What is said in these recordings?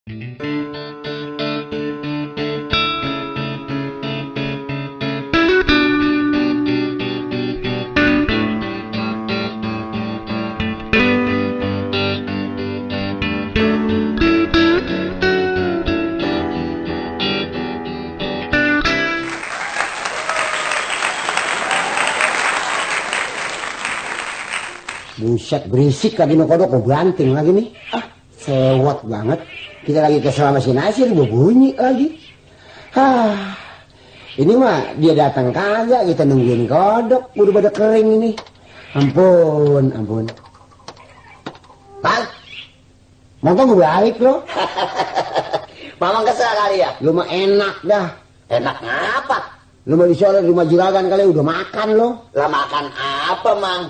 Buset, berisik lagi kodok, kok banting lagi nih. Sewot banget. Kita lagi kesel sama si Nasir, bunyi lagi. Ini mah dia datang kagak, kita nungguin kodok, udah pada kering ini. Ampun. Bang, Mamang gue balik lo. Mamang kesel kali ya? Lu mah enak dah. Enak ngapa? Lu mah disana di rumah juragan kali udah makan lo. Lah makan apa, Mang?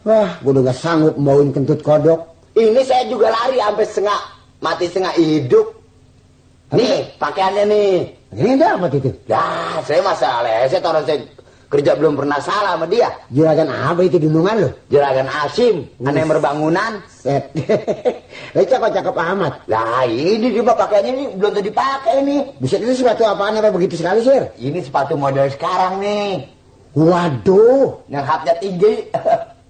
Wah, gue udah gak sanggup bawain kentut kodok. Ini saya juga lari sampai setengah mati setengah hidup. Nih, pakaiannya nih. Ini ada apa itu? Dah, saya masalah. Saya taruh saya kerja belum pernah salah sama dia. Juragan apa itu di lungan lo? Juragan Asim, aneh berbangunan. Set. Cakep amat. Lah, ini juga pakaiannya ini belum tadi dipakai nih. Buset, itu sepatu apaan apa begitu sekali, Sir? Ini sepatu model sekarang nih. Waduh. Yang hatnya tinggi.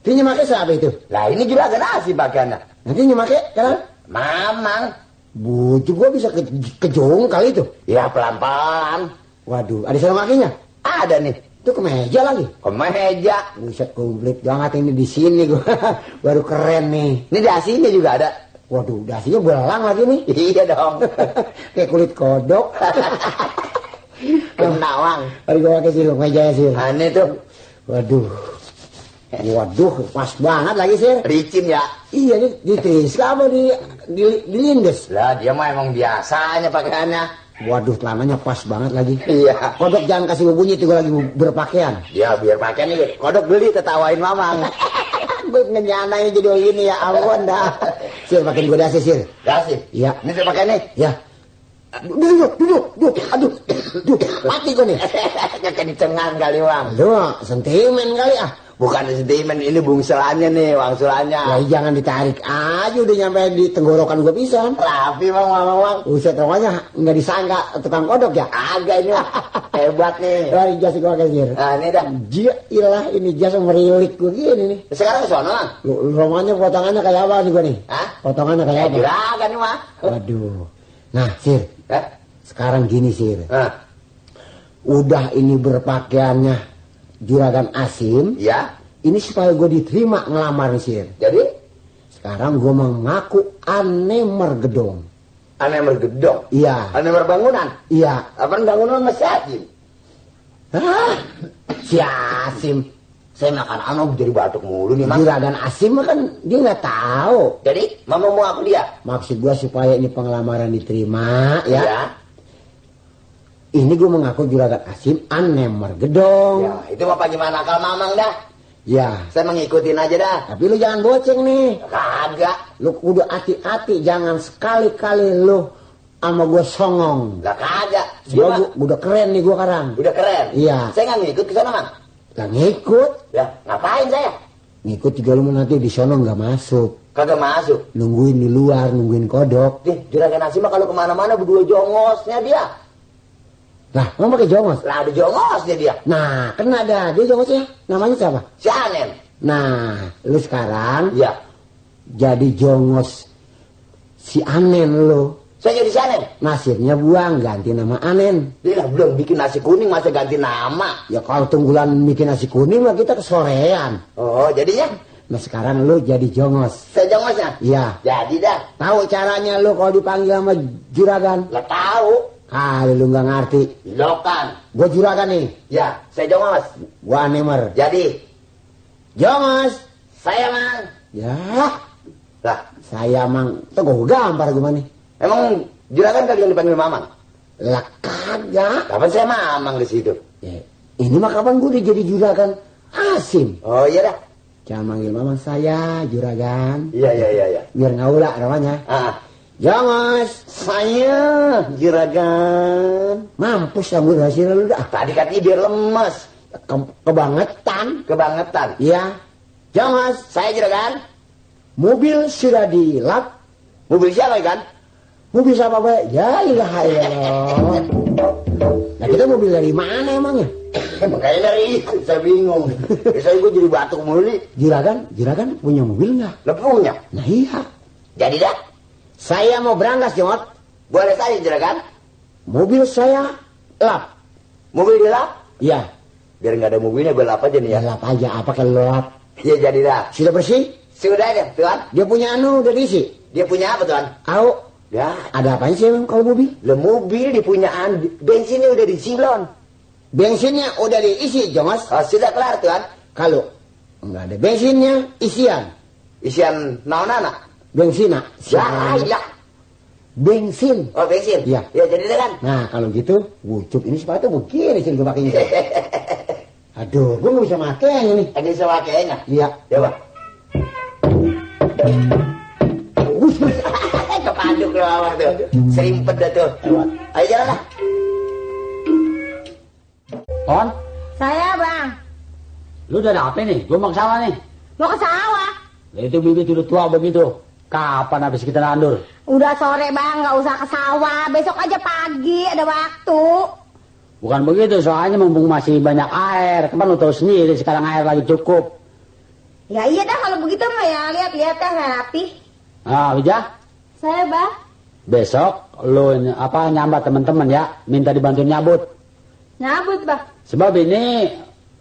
Ini nyemakai siapa itu? Lah, ini Juragan Asim pakaiannya. Nanti nyemakai kan? Mamang. Bujuk gua bisa kejong kali itu. Ya, pelan-pelan. Waduh, ada sarung kakinya? Ada nih. Itu kemeja lagi. Kemeja. Buset, komplit banget ini di sini gua. Baru keren nih. Ini dasinya juga ada. Waduh, dasinya belang lagi nih. Iya dong. Kayak kulit kodok. Kenawang. Mari gua pakai sih kemejanya sih. Aneh tuh. Waduh, pas banget lagi sih. Ricin ya. Iya, ini ditriska apa dilindes? Lah, dia mah emang biasanya pakaiannya. Waduh, celananya pas banget lagi. Iya. Kodok jangan kasih bunyi tuh lagi berpakaian. Ya, biar pakaian nih. Kodok beli tertawain Mamang. Gue ngenyananya jadi gini ya, ampun dah. Sir, pakai gue dasi, Sir. Dasi? Iya. Ini saya pakai nih. Ya. Duduk. Aduh, mati gue nih. Kekencengan kali, Wang. Aduh, sentimen kali ah. Bukan sentimen, ini bungselannya nih, wangsulannya. Ya jangan ditarik aja, udah nyampe di tenggorokan gue pisan. Rapi, Wang. Buset, pokoknya nggak disangka tukang kodok ya. Agak ini, hebat nih. Dari jas gue pakai, Sir. Nah, ini dah. Ilah, ini jas merilik gue gini nih. Sekarang ke sono, Bang. Romannya potongannya kayak apa nih gue nih? Hah? Potongannya kayak apa? Juragan nih, Mah. Waduh. Nah, Sir. Sekarang gini, Sir. Udah ini berpakaiannya Juragan Asim. Ya. Ini supaya gue diterima ngelamar nih, Sir. Jadi? Sekarang gue mengaku aneh mergedong. Aneh mergedong? Iya. Aneh merbangunan? Iya. Apa bangunan Mas Asim? Hah? Si Asim. Saya makan anu jadi batuk mulu nih, Mas. Juragan Asim kan dia nggak tahu. Jadi, Mama mau aku dia? Maksud gue supaya ini pengelamaran diterima, ya. Iya. Ini gue mengaku Juragan Asim aneh mergedong. Ya, itu apa gimana akal Mamang dah? Ya. Saya mengikutin aja dah. Tapi lu jangan boceng nih. Kagak. Lu kudu hati-hati, jangan sekali-kali lu sama gue songong. Lah kagak. Gua udah keren nih gue sekarang. Udah keren? Iya. Saya nggak ngikut ke sana, Mang. Lah ngikut. Ya, ngapain saya? Ngikut juga lu nanti di sono nggak masuk. Kagak masuk. Nungguin di luar, nungguin kodok. Juragan Asim mah kalau kemana-mana berdua jongosnya dia. Lah, mau pakai jongos? Lah ada jongosnya dia. Nah, kan ada dia jongosnya. Namanya siapa? Si Anen. Nah, lu sekarang Ya. jadi jongos si Anen lu. Saya jadi si Anen. Nasirnya buang, ganti nama Anen. Dia lah belum bikin nasi kuning masa ganti nama. Ya kalau tunggulan bikin nasi kuning mah kita kesorean. Oh, jadinya? Nah sekarang lu jadi jongos. Saya jongosnya? Iya. Jadi dah. Tahu caranya lu kalau dipanggil sama juragan? Lah tahu. Kali lu nggak ngerti. Lokan. Gue juragan nih. Ya, saya jongos. Gua Anemer. Jadi, Jongos. saya Mang. Ya. Lah, Saya Mang. Tuh gue gampar gue nih. emang juragan kali yang dipanggil Mamang? Lah kagak. Kapan saya Mamang di situ? Ya, ini mah kapan gue udah jadi juragan Asim. Oh iya dah. Jangan manggil mamang saya juragan. Iya. Biar ngaulah namanya. Jongos, saya juragan. Mampus kamu hasil lu dah. Tadi katanya biar lemes. Kebangetan. Kebangetan. Iya. Jongos, Saya juragan. mobil sudah dilap. Mobil siapa kan? Mobil siapa, Pak? Ya ilaha illallah. Nah, kita mobil dari mana emangnya? Makanya dari itu saya bingung. Biasanya gue jadi batuk mulu nih. Juragan punya mobil nggak? Lo punya? Nah iya. Jadi dah. Saya mau berangkas, Jomot. Boleh saja juragan. Mobil saya lap. Mobil dilap? Iya. Biar nggak ada mobilnya gue lap aja nih ya. Lap aja, apa kalau lap? Iya jadi dah. Sudah bersih? Sudah ya Tuan. Dia punya udah diisi? Dia punya apa Tuan? Tahu? Ya. Ada apaan sih emang kalau mobil? Lo mobil dipunyaan, bensinnya udah disilon. Bensinnya udah diisi, Jongos. Oh, sudah kelar Tuan. Kalau nggak ada bensinnya, isian. Isian naon anak? Bensina. Ya. Bensin. Oh bensin? Iya. Ya jadi deh kan. Nah kalau gitu, wucup ini sepatu begini sih gue pakainya. Aduh, gue nggak bisa makainya nih. Lagi sama kayaknya. Iya. Ya Bang. Kepaduk lo awak tuh. Serimpet dah tuh. Ayo jalan lah. On, Saya bang, lu udah ada apa nih? Gue mau ke sawah nih. mau ke sawah. Lah, itu bibit udah tua begitu. Kapan habis kita nandur? Udah sore bang, nggak usah ke sawah. Besok aja pagi, ada waktu. Bukan begitu, soalnya mumpung masih banyak air. Kan lu tahu sendiri sekarang air lagi cukup. Ya iya dah kalau begitu mah ya lihat-lihat kan rapi. Nah, Wijah, Saya bang, besok lu nyambat teman-teman ya, minta dibantu nyabut. nyabut bang. Sebab ini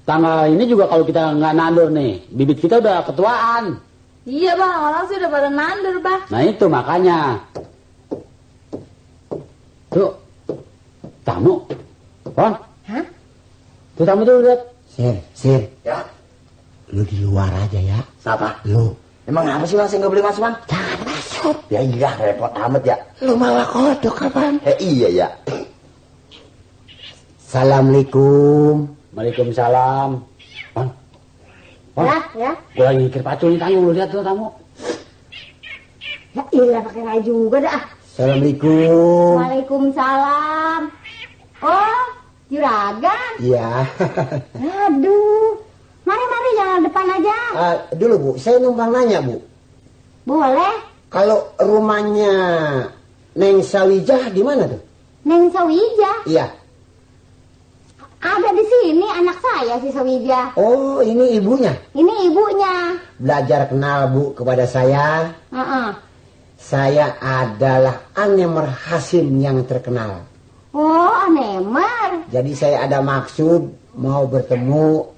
tanggal ini juga kalau kita nggak nandur nih, bibit kita udah ketuaan. Iya bang, orang sih udah pada nandur bang. Nah itu makanya. Tuh, tamu. On, Hah? tuh tamu tuh lihat. Sir, Ya. lu di luar aja ya. Siapa? Lu. Emang apa sih Mas yang nggak boleh masuk Bang? Jangan masuk. Ya iya repot amat ya. Lu malah kodok kapan? Iya ya. Assalamualaikum. Waalaikumsalam. On, on. Ya. Gue lagi mikir pacu nih, tamu, lu lihat tuh tamu. Ya iya pakai nggak juga dah. Assalamualaikum. Waalaikumsalam. Oh, juragan. Iya. Aduh, mari jangan depan aja. Dulu Bu, saya numpang nanya Bu. Boleh? Kalau rumahnya Neng Sawijah di mana tuh? Neng Sawija. Iya. Ada di sini anak saya si Sawija. Oh, ini ibunya. Ini ibunya. Belajar kenal Bu kepada saya. Saya adalah Anemer Hasim yang terkenal. Oh, Anemer. Jadi saya ada maksud mau bertemu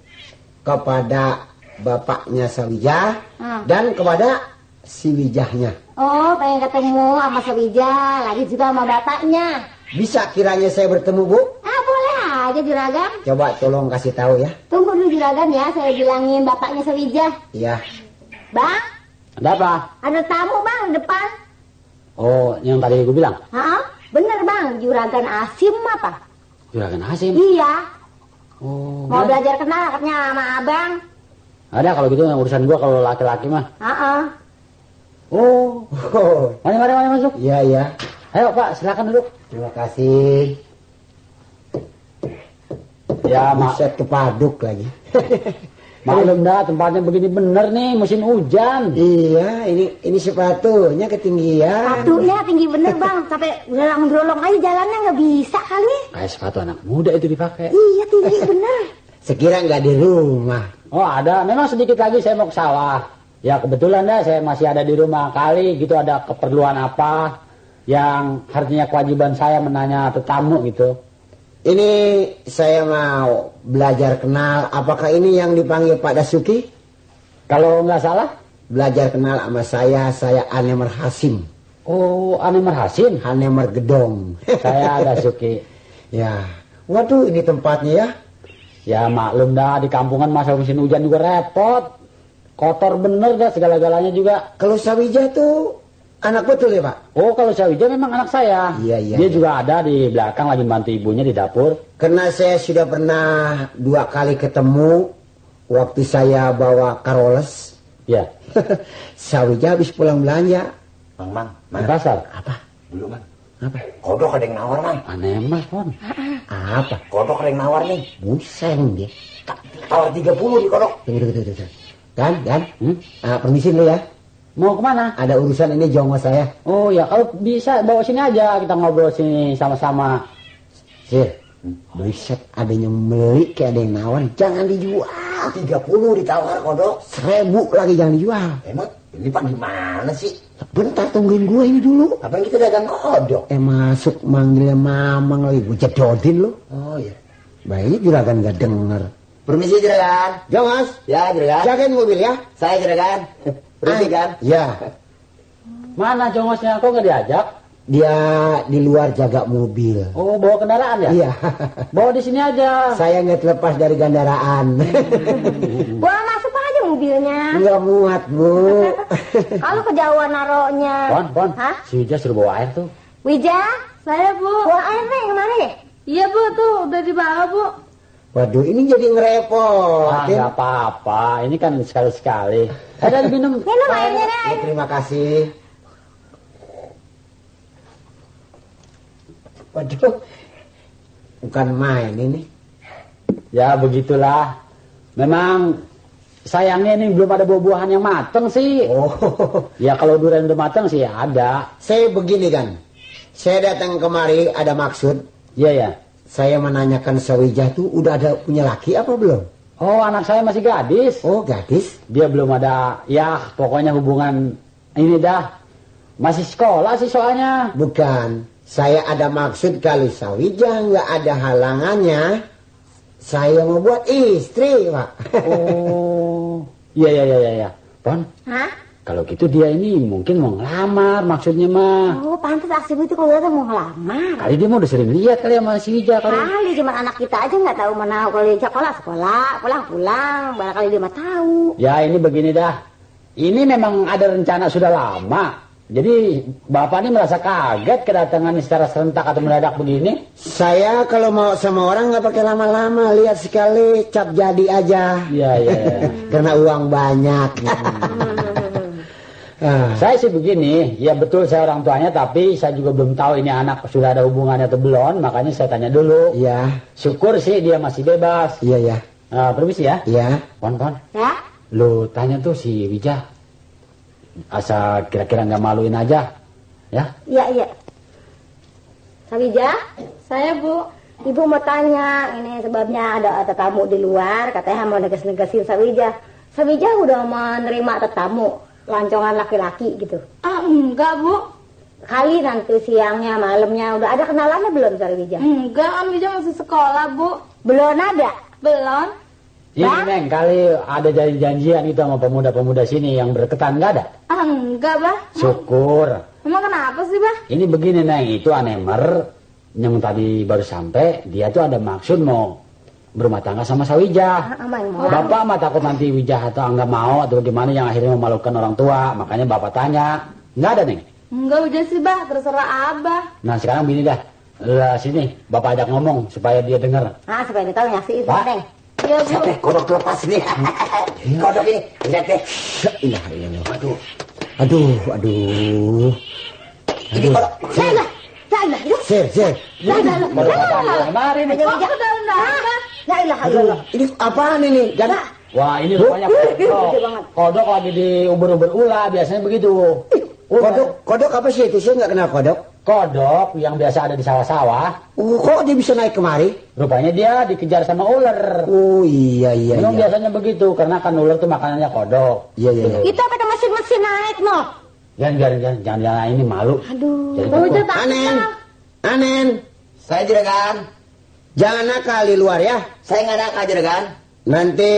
kepada bapaknya Sawijah dan kepada si Wijahnya. Oh, pengen ketemu sama Sawija, lagi juga sama bapaknya. Bisa kiranya saya bertemu Bu? Boleh aja juragan. Coba tolong kasih tahu ya. Tunggu dulu juragan ya, saya bilangin bapaknya Sawija. Iya. Bang, Ada apa? ada tamu bang depan. Oh, yang tadi gue bilang. Bener bang, juragan Asim apa? Juragan Hasim. Iya, Oh, mau belajar kenal katanya sama abang. ada kalau gitu urusan gua kalau laki-laki mah. Oh. Mari masuk. Iya, iya. Ayo Pak, silakan duduk. Terima kasih. Ya, Buset kepaduk lagi. maklum dah tempatnya begini bener nih musim hujan. Iya, ini sepatunya ketinggian. Sepatunya tinggi bener bang, sampai gerolong aja jalannya nggak bisa kali. Kayak sepatu anak muda itu dipakai. Iya tinggi bener. Sekira nggak di rumah. Oh ada, memang sedikit lagi saya mau ke sawah. Ya kebetulan dah saya masih ada di rumah kali gitu ada keperluan apa yang artinya kewajiban saya menanya tetamu gitu. Ini saya mau belajar kenal. Apakah ini yang dipanggil Pak Dasuki? Kalau nggak salah. Belajar kenal sama saya Anemer Hasim. Oh, Anemer Hasim. Anemer Gedong. Saya Dasuki. Ya, waduh ini tempatnya ya. Ya maklum dah di kampungan masa musim hujan juga repot. Kotor bener dah segala-galanya juga. Kalau Sawijah tuh anak betul ya Pak? Oh kalau Sawijah memang anak saya. Iya, iya. Dia juga ada di belakang lagi bantu ibunya di dapur. Karena saya sudah pernah 2 kali ketemu waktu saya bawa Karoles. Ya. Sawijah habis pulang belanja. Mang. Di pasar. Apa? Dulu Mang. Apa? Kodok ada yang nawar Mang. Anemer Pon. Apa? Kodok ada yang nawar nih. Buseng dia. Tawar 30 di kodok. Tunggu. Dan? Permisi dulu ya. Mau kemana? Ada urusan ini jongos saya. Oh ya, kalau bisa bawa sini aja, kita ngobrol sini sama-sama. Sir, buset, ada yang beli kayak ada yang nawar, jangan dijual. 30 ditawar kodok. 1000 lagi jangan dijual. Emang ini Pak gimana sih? Bentar tungguin gue ini dulu. Apa yang kita dagang kodok? Masuk manggilnya mamang lagi, gue jedodin lu. Oh iya. Baik juragan gak denger. Permisi juragan. Jongos, Ya juragan. jagain mobil ya. Saya juragan. Permisi kan? Ya, Mana jongosnya? Kok nggak diajak? dia di luar jaga mobil. Oh, bawa kendaraan ya? Iya, Bawa di sini aja. saya nggak terlepas dari gandaraan. Bawa masuk aja mobilnya. Nggak muat, Bu. Kalau kejauhan naruhnya. Pon, Hah? si Wija suruh bawa air tuh. Wija, Saya, Bu. bawa air nih kemana ya? Iya, Bu, tuh udah dibawa, Bu. Waduh, ini jadi ngerepot. Ah, nggak apa-apa. Ini kan sekali-sekali. Ada minum. Minum airnya deh. Terima kasih. Waduh, bukan main ini. Ya begitulah. Memang sayangnya ini belum ada buah-buahan yang mateng sih. Oh, Ya kalau durian udah mateng sih ada. saya begini kan. Saya datang kemari ada maksud. Iya ya. Saya menanyakan Sawijah tuh udah ada punya laki apa belum? Oh, anak saya masih gadis. Oh, gadis. Dia belum ada. Ya pokoknya hubungan ini dah. Masih sekolah sih soalnya. Bukan. Saya ada maksud kalau Sawijah nggak ada halangannya, saya mau buat istri, Pak. Oh, iya. Pon, Hah? kalau gitu dia ini mungkin mau ngelamar maksudnya mah. Oh, pantas aksi itu kalau dia mau ngelamar. Kali dia mau udah sering lihat kali sama si Wija kali. Kali cuma anak kita aja nggak tahu mana kalau dia sekolah, pulang. Barangkali dia mah tahu. Ya ini begini dah. Ini memang ada rencana sudah lama. Jadi bapak ini merasa kaget kedatangan secara serentak atau mendadak begini. Saya kalau mau sama orang nggak pakai lama-lama, lihat sekali cap jadi aja. Iya. Karena uang banyak. Saya sih begini, ya betul saya orang tuanya, tapi saya juga belum tahu ini anak sudah ada hubungannya atau belum, makanya saya tanya dulu. Iya, Syukur sih dia masih bebas. iya. Permisi ya. Iya. Pon. Ya? Lu tanya tuh si Wija. Asal kira-kira nggak maluin aja. Ya. Iya. Sawija, Saya, Bu. Ibu mau tanya, ini sebabnya ada tamu di luar, katanya mau neges-negesin Sawija. Sawija udah menerima tamu, lancongan laki-laki gitu. Ah, enggak, Bu. Kali nanti siangnya, malamnya, udah ada kenalannya belum Sawija? Enggak, kan Wija masih sekolah, Bu. Belum ada. Belum. Ini Bang? Neng, kali ada janjian itu sama pemuda-pemuda sini yang berketan, nggak ada? Ah, enggak, Bah. Syukur. Emang kenapa sih, Bah? Ini begini Neng, itu Anemer yang tadi baru sampai, dia tuh ada maksud mau berumah tangga sama Sawijah. Aman mau. Bapak mah takut nanti Wijah atau nggak mau atau gimana yang akhirnya memalukan orang tua, makanya bapak tanya. Nggak ada Neng? Enggak udah sih, Bah. Terserah Abah. Nah sekarang gini dah, sini bapak ajak ngomong supaya dia dengar. Nah, supaya dia tahu ngasih itu, Pak? Neng. Iya, Bu. Siapa kodok terlepas nih? Kodok ini, lihat deh. Iya. Aduh. Aduh. Ini kodok. Lah, itu. Sir. Mari nih. Kok ke dalam Abah? La ilaha illallah. Ini apaan ini? Dan Wah ini rupanya kodok. Kodok lagi di ubur-ubur ulah, biasanya begitu. kodok apa sih itu? Saya nggak kenal kodok. Kodok yang biasa ada di sawah-sawah, Kok dia bisa naik kemari? rupanya dia dikejar sama ular. Oh iya. Memang biasanya begitu, karena kan ular tuh makanannya kodok. Iya. Itu apa tuh mesin-mesin naik, no? Jangan ini malu. Aduh. Jadi Udah takut. tak. Anen. Saya juragan. Jangan nakal di luar ya. Saya nggak nakal juragan. Nanti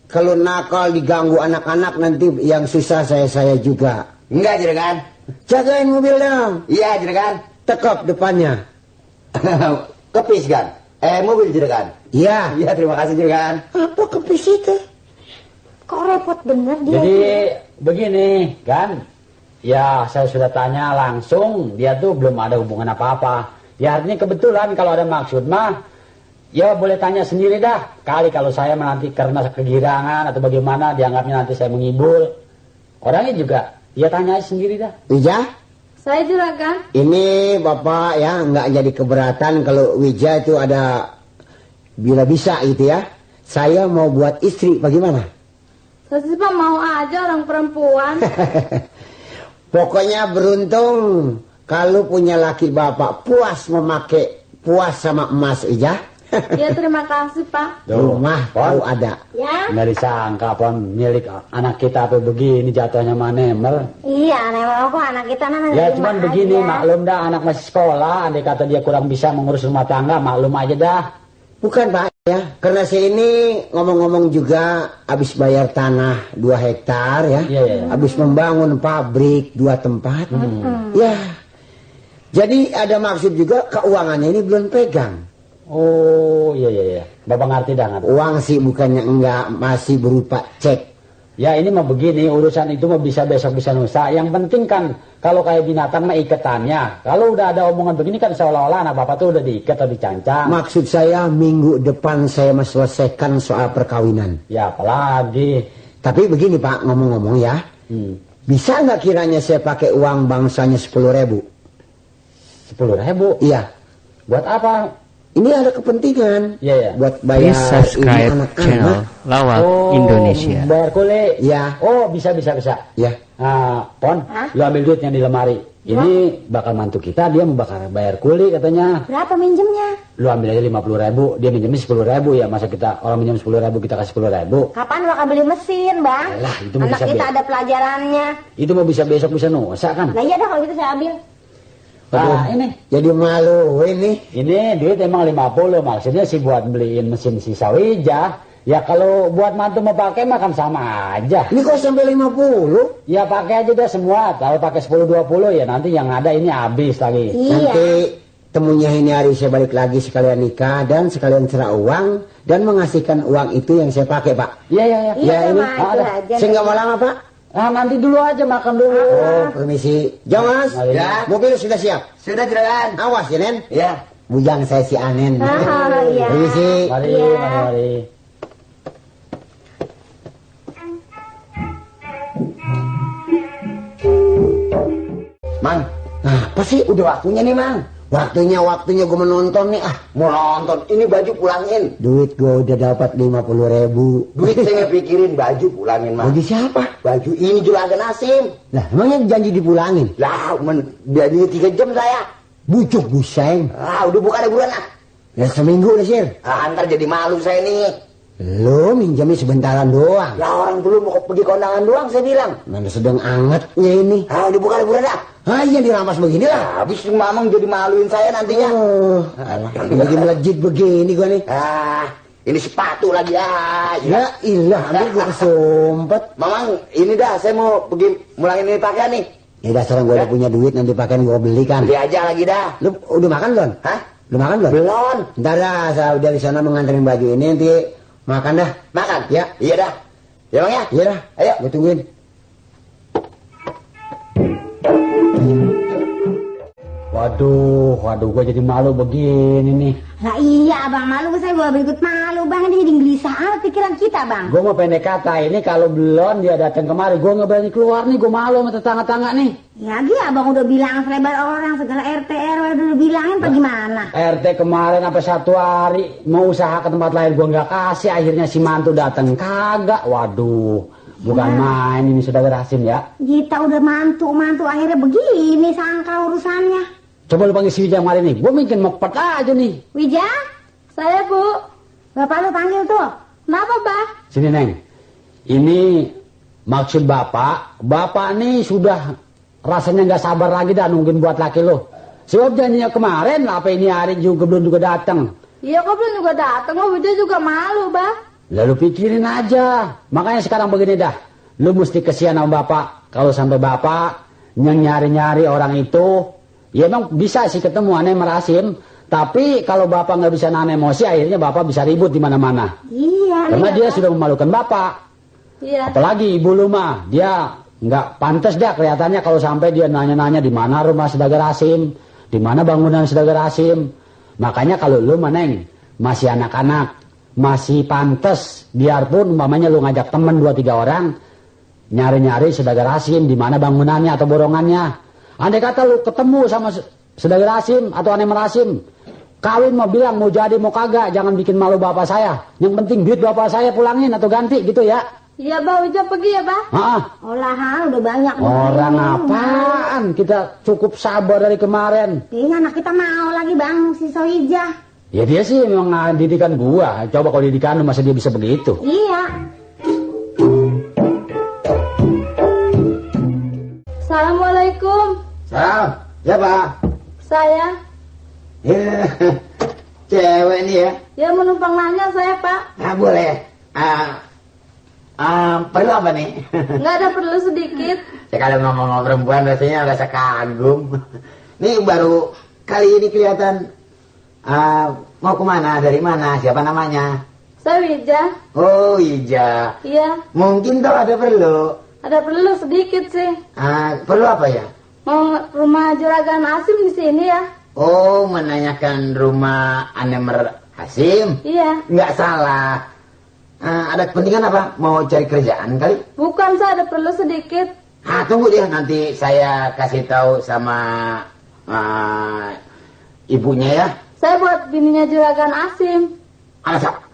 kalau nakal diganggu anak-anak nanti yang susah saya juga. Enggak juragan. Jagain mobil dong. Iya juragan. Tekap depannya. Kepis kan? Mobil juragan. Iya. Iya terima kasih juragan. Apa kepis itu? Kok repot bener dia. Jadi begini kan, ya saya sudah tanya langsung, dia tuh belum ada hubungan apa-apa. Ya artinya kebetulan kalau ada maksud mah, ya boleh tanya sendiri dah. Kali kalau saya nanti karena kegirangan atau bagaimana dianggapnya nanti saya menghibur. Orangnya juga, ya tanya aja sendiri dah. Wija? Saya juragan. Ini Bapak ya nggak jadi keberatan kalau Wija itu ada bila bisa gitu ya. Saya mau buat istri bagaimana? Saya sih Pak mau aja orang perempuan. Pokoknya beruntung kalau punya laki bapak puas sama emas Ijah. Ya terima kasih Pak. Rumah Pon. tahu ada. Ya. Nggak disangka Pon milik anak kita apa begini jatuhnya manemel. Iya, memang kok anak kita namanya. Ya cuman begini maklum dah anak masih sekolah, andai kata dia kurang bisa mengurus rumah tangga maklum aja dah. Bukan Pak ya, karena saya ini ngomong-ngomong juga habis bayar tanah 2 hektar ya. Iya, iya. Habis membangun pabrik 2 tempat. Ya. Jadi ada maksud juga keuangannya ini belum pegang. Oh iya. Bapak ngerti dah ngerti. Uang sih bukannya enggak, masih berupa cek. Ya ini mah begini, urusan itu mah bisa besok bisa lusa. Yang penting kan kalau kayak binatang mah iketannya. Kalau udah ada omongan begini kan seolah-olah anak bapak tuh udah diikat atau dicancang. Maksud saya minggu depan saya selesaikan soal perkawinan. Ya apalagi. Tapi begini Pak, ngomong-ngomong ya. Bisa nggak kiranya saya pakai uang bangsanya 10.000? 10.000? Iya. Buat apa? Ini ada kepentingan. Iya. Buat bayar Please subscribe ini channel anak-anak. Lawak Indonesia. Bayar kuliah? Ya. Oh bisa. Ya. Nah, Pon, Hah? lu ambil duitnya di lemari. Ini bakal mantu kita, dia mau bakal bayar kuli katanya. Berapa minjemnya? Lu ambil aja 50.000, dia minjemnya 10.000 ya. Masa kita orang minjem 10.000 kita kasih 10.000? Kapan bakal beli mesin, Bang? Alah, itu mah anak bisa kita beli. ada pelajarannya. Itu mau bisa besok bisa nusa kan? Nah iya dah kalau gitu saya ambil. Nah, ini Jadi malu ini. duit emang 50 maksudnya sih buat beliin mesin si Sawijah. Ya kalau buat mantu mau pakai mah kan sama aja. Ini kok sampai 50? Ya pakai aja deh semua. Kalau pakai 10-20 ya nanti yang ada ini habis lagi. Iya. Nanti temunya ini hari saya balik lagi sekalian nikah dan sekalian serah uang dan mengasihkan uang itu yang saya pakai Pak. Iya. Iya, ini. sama aja. Saya nggak mau lama Pak. Nah, nanti dulu aja makan dulu. Oh permisi. Jangan. Mari. Ya. Mobil sudah siap. Sudah juragan. Awas ya Nen. Ya. Bujang saya si Anen. Oh, iya. Permisi. Mari, Iya. mari. Mang, Apa sih udah waktunya nih Mang? Waktunya gue menonton nih mau nonton. Ini baju pulangin. Duit gue udah dapat 50.000. Duit saya nggak pikirin, baju pulangin, Mang. Bagi siapa? Baju ini juragan Asim. Lah emangnya janji dipulangin? Lah, janjinya 3 jam saya. Bucuk buseng. Udah bukan liburan lah. Ya seminggu udah Sir. Ntar jadi malu saya nih. Lo minjamnya sebentaran doang. Lah orang dulu mau pergi kondangan doang saya bilang. Mana sedang angetnya ini. Udah bukan liburan dah. Iya dirampas begini lah. Habis mamang jadi maluin saya nantinya. Oh, alah, lagi melejit begini gue nih. Ini sepatu lagi Ya ilah, ambil gue kesumpet. Mamang, ini dah saya mau pergi mulangin ini pakaian nih. Ya dasar gue udah punya duit, nanti pakaian gue belikan. Beli aja lagi dah. Lu udah makan belum? Hah? Lu makan belum? Belum. Ntar dah, saya udah di sana mengantarin baju ini, nanti makan dah. Makan? Ya. Iya dah. Ya bang ya? Iya dah, Ayo. gue tungguin. Waduh, gue jadi malu begini nih. Nah iya Bang, malu saya gua berikut malu Bang. Ini jadi gelisah amat pikiran kita Bang. Gue mau pendek kata ini kalau belum dia datang kemari, gue nggak berani keluar nih, gue malu sama tetangga-tangga nih. Ya Abang udah bilang selebar orang, segala RT RW udah bilangin apa gimana? RT kemarin apa 1 hari mau usaha ke tempat lain gue nggak kasih, akhirnya si mantu datang kagak. Waduh, bukan main ini sudah berhasil ya. Kita udah mantu akhirnya begini sangka urusannya. Coba lu panggil si Wijah kemarin nih, gue mungkin mepet aja nih. Wija, Saya Bu. bapak lu panggil tuh. Kenapa Bah? Sini Neng, ini maksud bapak nih sudah rasanya nggak sabar lagi dah nungguin buat laki lo. Sebab janjinya kemarin, apa ini hari juga belum datang. Iya kok belum juga datang, oh dia juga malu Bah. Lalu pikirin aja. Makanya sekarang begini dah. Lu mesti kesian sama bapak. Kalau sampai bapak yang nyari-nyari orang itu, ya emang bisa sih ketemu aneh merasim. Tapi kalau bapak nggak bisa nahan emosi, akhirnya bapak bisa ribut di mana-mana. Iya. Karena nih, dia Bapak. sudah memalukan bapak. Iya. Apalagi ibu lu mah, dia nggak pantas dah kelihatannya kalau sampai dia nanya-nanya di mana rumah Saudagar Asim, di mana bangunan Saudagar Asim. Makanya kalau lu Neng masih anak-anak, masih pantas, biarpun umpamanya lu ngajak temen 2-3 orang nyari-nyari Saudagar Asim di mana bangunannya atau borongannya. Andai kata lu ketemu sama Saudagar Asim atau Ane Merasim, kawin mau bilang mau jadi mau kagak, jangan bikin malu bapak saya. Yang penting duit bapak saya pulangin atau ganti gitu ya. Iya, Bah, Ujang pergi ya, Bah? Olahan udah banyak. Orang apaan? Kita cukup sabar dari kemarin. Iya, anak kita mau lagi Bang, si Soija. Ya dia sih memang didikan gua. Coba kalau didikan lu masa dia bisa begitu? Iya. Assalamualaikum. Salam. Ya, Pak. Saya. Ya, cewek nih ya. Ya, menumpang nanya saya, Pak. Nah, boleh. Perlu apa nih? Nggak ada perlu sedikit. Ya kalau ngomong perempuan rasanya rasa kagum. Nih baru kali ini kelihatan mau kemana, dari mana, siapa namanya? Saya Wija. Oh, Ija. Iya, Mungkin toh ada perlu. ada perlu sedikit sih. Perlu apa ya? Mau rumah juragan Asim di sini ya? Oh, menanyakan rumah Anemer Hasim? Iya. Nggak salah. Ada kepentingan apa? Mau cari kerjaan kali? Bukan, saya ada perlu sedikit. Tunggu deh, nanti saya kasih tahu sama ibunya ya. Saya buat bininya juragan Asim. Alasak.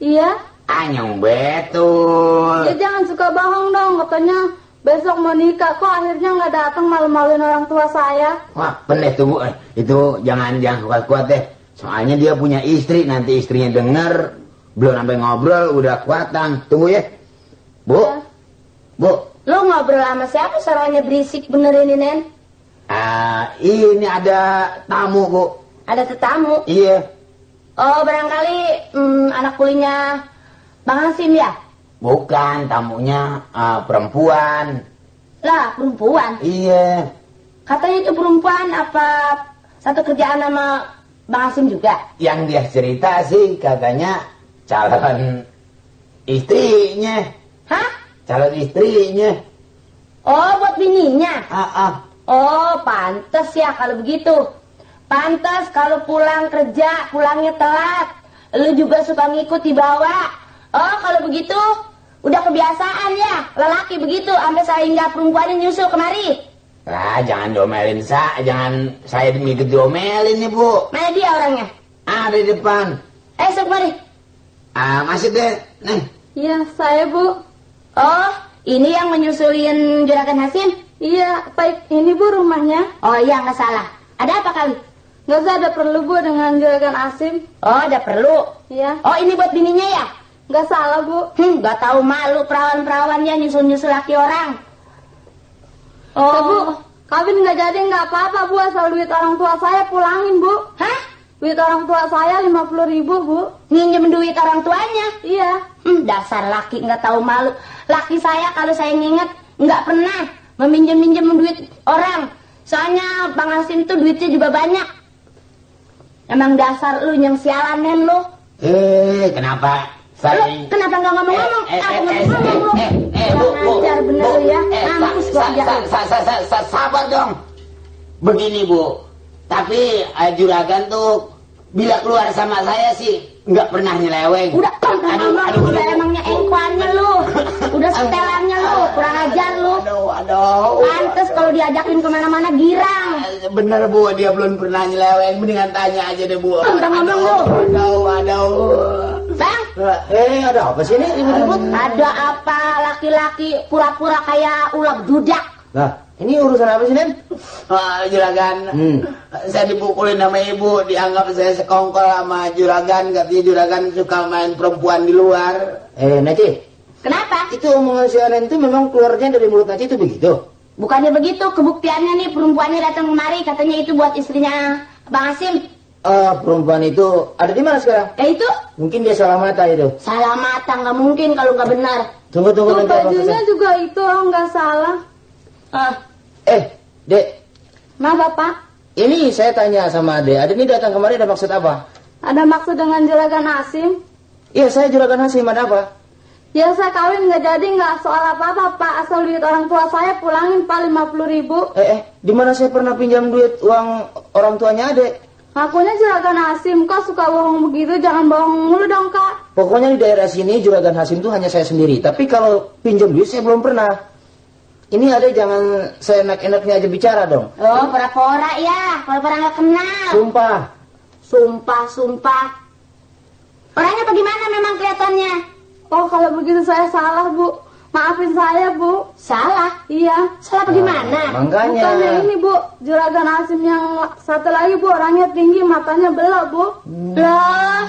Iya. Anyong betul. Ya jangan suka bohong dong, katanya besok mau nikah, kok akhirnya nggak datang, malu-maluin orang tua saya. Wah, bener tunggu. Itu jangan kuat-kuat deh. Soalnya dia punya istri, nanti istrinya denger, belum sampai ngobrol udah kuatan. Tunggu ya. Bu. Ya. Bu. Lu ngobrol sama siapa suaranya berisik bener ini, Nen? Ini ada tamu, Bu. Ada tetamu. Iya. Oh, barangkali anak kulinya Bang Hasim ya? Bukan, tamunya perempuan. Lah, perempuan. Iya. Katanya itu perempuan apa satu kerjaan sama Bang Hasim juga? Yang dia cerita sih katanya calon istrinya. Hah? Calon istrinya. Oh, buat bininya? Oh, pantes ya kalau begitu. Pantes kalau pulang kerja, pulangnya telat. Lu juga suka ngikut di bawah. Oh, kalau begitu udah kebiasaan ya. Lelaki begitu, sampai sehingga perempuannya nyusul kemari. Lah, jangan diomelin jangan saya ngikut diomelin nih, Bu. Mana dia orangnya? Ada di depan. Sok mari. Masih deh. Nih. Iya, saya Bu. Oh, ini yang menyusulin juragan Hasim? Iya, baik, ini Bu rumahnya. Oh iya, nggak salah. Ada apa kali? Nggak usah, ada perlu Bu dengan juragan Asim. Oh, ada perlu. Iya. Oh, ini buat bininya ya? Nggak salah Bu. Nggak tahu malu perawan-perawannya nyusul-nyusul laki orang. Oh, Bu, kawin nggak jadi nggak apa-apa Bu, asal duit orang tua saya pulangin Bu. Hah? Duit orang tua saya 50.000 Bu. Nginjem duit orang tuanya? Iya. Dasar laki nggak tahu malu. Laki saya kalau saya nginget nggak pernah meminjem duit orang. Soalnya Bang Hasim tuh duitnya juga banyak. Emang dasar lu yang sialan, Nen, lu. Kenapa? Lu kenapa nggak ngomong-ngomong? Aku ngomong-ngomong lu. Bu. Ajar bener lu ya. Mampus gua ajar. Sabar dong. Begini, Bu. Tapi juragan tuh bila keluar sama saya sih nggak pernah nyeleweng. Udah ngomong, udah emangnya engkuannya lu. Udah setelannya lu, kurang ajar lu. Aduh. Pantes kalau diajakin kemana-mana girang. Bener, Bu, dia belum pernah nyeleweng. Mendingan tanya aja deh, Bu. Udah ngomong lu. Aduh. Bang, Ada apa sih ini ribut-ribut? ada apa laki-laki pura-pura kayak ular dudak? Nah, ini urusan apa sih, Nen? Juragan. Saya dipukulin sama ibu, dianggap saya sekongkol sama juragan. Katanya juragan suka main perempuan di luar. Naci. Kenapa? Itu omongan si Anen itu memang keluarnya dari mulut Naci itu begitu? Bukannya begitu, kebuktiannya nih perempuannya datang kemari, katanya itu buat istrinya Bang Hasim. Perempuan itu ada di mana sekarang? Itu? Mungkin dia salah mata itu. Salah mata, nggak mungkin kalau nggak benar. Tunggu Tuh, nanti apa bajunya juga itu, nggak salah. Dek. Nah, Bapak, Ini saya tanya sama Ade. Ade ini datang kemari ada maksud apa? ada maksud dengan juragan Asim? Iya, saya juragan Hasim, ada apa? Ya, saya kawin nggak jadi, nggak soal apa-apa, Pak. Asal duit orang tua saya pulangin, Pak, 50.000. Di mana saya pernah pinjam duit uang orang tuanya Ade? Akunya juragan Asim, kok suka bohong begitu? Jangan bohong mulu dong, Kak. Pokoknya di daerah sini juragan Hasim itu hanya saya sendiri. Tapi kalau pinjam duit saya belum pernah. Ini Ade jangan seenak-enaknya aja bicara dong. Oh, pura-pura ya, pura-pura nggak kenal. Sumpah. Sumpah. Orangnya bagaimana memang kelihatannya? Oh, kalau begitu saya salah, Bu. Maafin saya, Bu. Salah? Iya. Salah bagaimana? Makanya. Bukannya ini, Bu. Juragan Hasim yang satu lagi, Bu. Orangnya tinggi, matanya belok, Bu. Lah,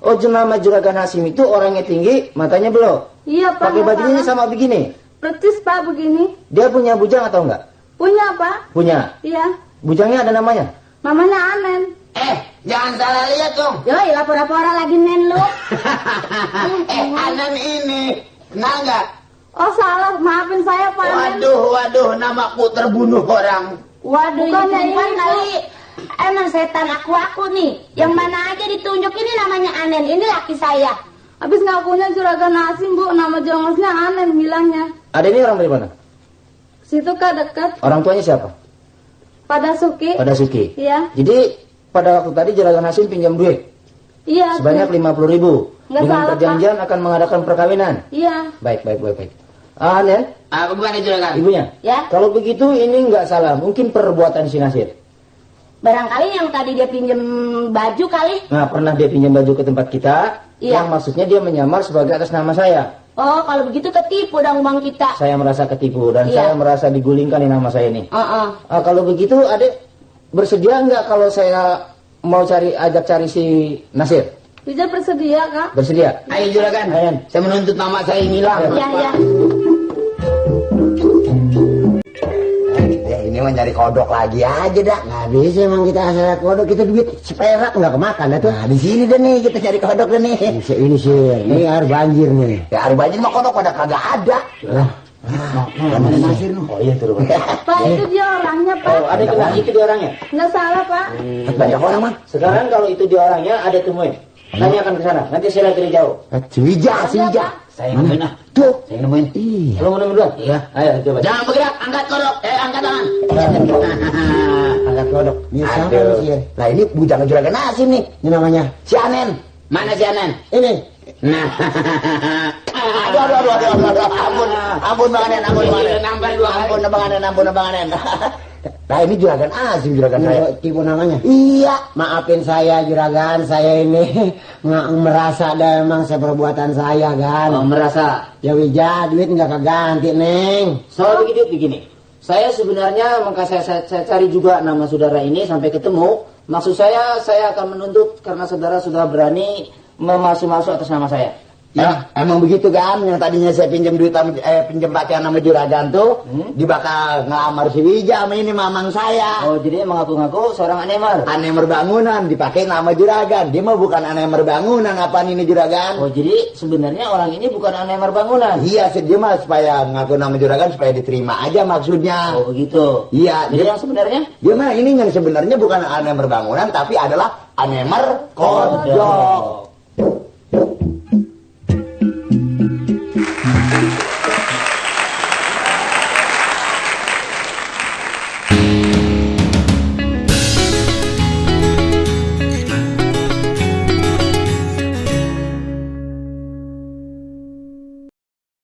Oh, nama Juragan Hasim itu orangnya tinggi, matanya belok. Iya, Pak. Pakai bajunya sama begini. Persis, Pak, begini. Dia punya bujang atau enggak? Punya, Pak. Punya. Iya. Bujangnya ada namanya? Namanya Anen. Jangan salah lihat dong. yoi lapor-lapor lagi nen lu. Anen ini. Kenal nggak? Oh, salah. Maafin saya, Pak Anen. Waduh, namaku terbunuh orang. Waduh, ini Bukannya perempuan ini, kali. Emang setan aku nih. Yang mana aja ditunjuk ini namanya Anen. Ini laki saya. Habis ngakunya Juragan Hasim, Bu. Nama jongosnya Anen bilangnya. Ada ini orang dari mana? Situ, Kak, dekat. Orang tuanya siapa? Pada Suki. Pada Suki. Iya. Jadi pada waktu tadi Juragan Hasim pinjam duit Iya. sebanyak 50.000 Nggak dengan salah, perjanjian akan mengadakan perkawinan. Iya. Baik. Anen, Apa bukan Juragan? ibunya. Ya. Kalau begitu ini nggak salah, mungkin perbuatan si Nasir. Barangkali yang tadi dia pinjem baju kali. Nah, pernah dia pinjam baju ke tempat kita, Iya. yang maksudnya dia menyamar sebagai atas nama saya. Oh, kalau begitu ketipu dong bang kita. Saya merasa ketipu dan Iya. saya merasa digulingkan di nama saya ini. Heeh. Kalau begitu, adek bersedia nggak kalau saya mau ajak cari si Nasir? Bisa bersedia, Kak. Bersedia? Ayo Juragan. Ayo. Saya menuntut nama saya hilang. Ya. Ya ini mah nyari kodok lagi aja dah. Nggak bisa emang kita asal kodok, kita duit seperak nggak kemakan dah tuh. Nah di sini deh nih kita cari kodok deh nih. Ini sih, ini air banjir nih. Ya air banjir mah kodok pada kagak ada. Mana Nasir noh? Oh iya turun. Pak, itu dia orangnya, Pak. Oh ada kenal itu dia orangnya. Nggak salah, Pak. Banyak orang mah. Sekarang kalau itu dia orangnya ada temuin. Tanyakan ke sana. Nanti saya lihat dari jauh. Suija. Saya nemuin ah. Tuh. Saya nemuin. Iya. Lo mau nemuin duluan? Iya. Ayo coba. Jangan bergerak, angkat kodok. Angkat tangan. Angkat kodok. Ini siapa Aduh. sih? Nah ini bujang Juragan Hasim nih. Ini namanya. Si Anen. Mana si Anen? Ini. Nah. Aduh. Ampun Bang Anen, ampun Bang Anen. Nambah dua kali. Ampun Bang Anen. Nah ini Juragan Hasim, Juragan saya. Tipu namanya. Iya. Maafin saya Juragan, saya ini nggak merasa ada emang seperbuatan saya kan. Oh, merasa. Ya Wija, duit nggak keganti neng. Soal begini. Saya sebenarnya maka saya cari juga nama saudara ini sampai ketemu. Maksud saya akan menuntut karena saudara sudah berani masuk atas nama saya. Ya, emang begitu kan, yang tadinya saya pinjam duit pinjam pakaian sama Juragan tuh, dibakal ngelamar si Wija sama ini mamang saya. Oh, jadi mengaku-ngaku seorang anemer. Anemer bangunan dipakai nama Juragan. Dia mah bukan anemer bangunan, apaan ini Juragan? Oh, jadi sebenarnya orang ini bukan anemer bangunan. Iya, dia mah supaya ngaku nama Juragan supaya diterima aja maksudnya. Oh, begitu. Iya, Jadi yang sebenarnya dia mah ini yang sebenarnya bukan anemer bangunan tapi adalah anemer kodok.